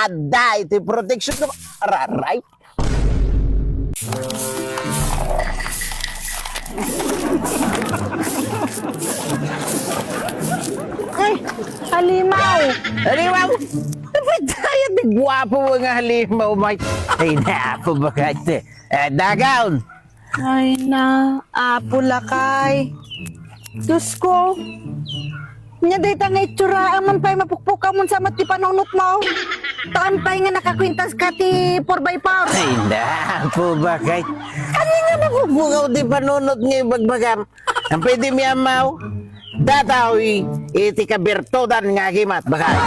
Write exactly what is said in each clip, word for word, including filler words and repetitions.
adda iti protection. Aray! Ay, halimaw! Halimaw! Apay dayta ti guapo nga halimaw, Mike. Ay, napo, baket. Eh, dagaw! Ay na, Apo Lakay. Diyos ko. Nya dayta nga itsura, aman pay mapukpukaw mo sa met ti panunotmo. Haan pay nga nakakwintas ka ti four by four. Ay, napo, baket. Ania nga mapukpukaw ti panunot nga ibagbagam? Am pwede mi ammaw? Dataw iti kabirtudan nga agimat, baket.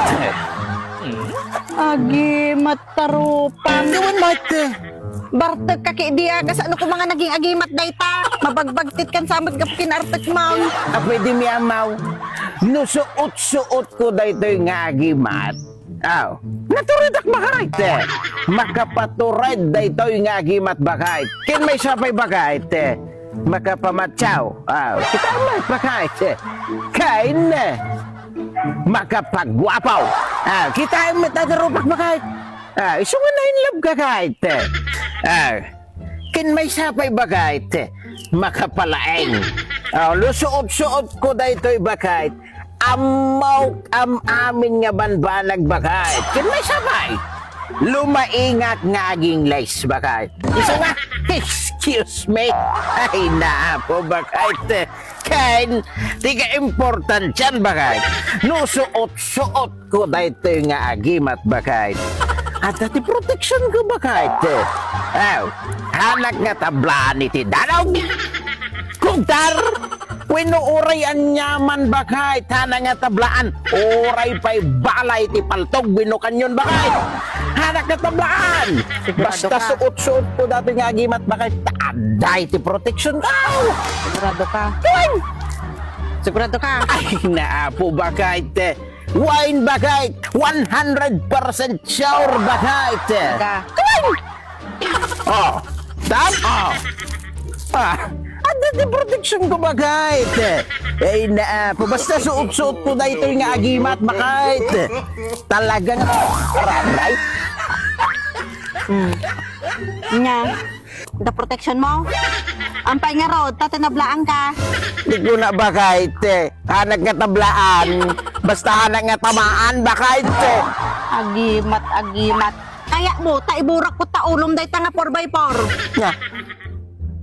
Agimat, tarupang. Gawan, baket. Bartek ka ki dia, kasano ko nga naging agimat dayta? Mabagbagtit kan sa met gapu kin artek mo. Ah, pwede mi ammaw. No suot-suot ko daytoy nga agimat. Aw, naturedak, baket. Makapatured daytoy nga agimat, baket. Ken maysa pay, baket. Makapamacho. Aw, kitaem met, baket. Ken makapaguapo. Aw, kitaem met, a tarupang, baket. Ah, isu nga na-in love ka, baket. Ah, ken maysa pay, baket, makapalaeng. Ah, no suot-suot ko daytoy, baket. Ammo, am-amin nga banbanag, baket. Ken maysa pay, lumaingak nga agingles, baket. Isu nga, excuse me. Ay, napo, baket. Ken, ti kaimportantian, baket. No suot-suot ko daytoy nga agimat, baket. Adda ti protection ko, baket. Aw, hanak nga tablaan iti danog, kugtar, wenno uray aniaman, baket. Hanak nga tablaan, uray pay balay ti paltog wenno kanyon, baket. Hanak nga tablaan. Sigurado Basta ka? Suot-suot ko daytoy nga agimat, baket. Ta adda iti protection ko. Sigurado ka? Wen! Sigurado ka? Ay, napo, baket. Wen, baket. One hundred percent sure, baket. Ka. Wen! Oh, tam-, oh. Ah, adda ti protection ko, baket. Ay, napo. Basta suot-suot ko daytoy nga agimat, baket. Talaga nga, aray. Hmm. Nya, the protection mo? Am pay ngarud, ta tinablaan ka. Di ko na, baket. Hanak nga tablaan. Basta hanak nga tamaan, baket. Agimat, agimat. Kaya mo, ta iburak ko ta ulom dayta nga four by four. Nya.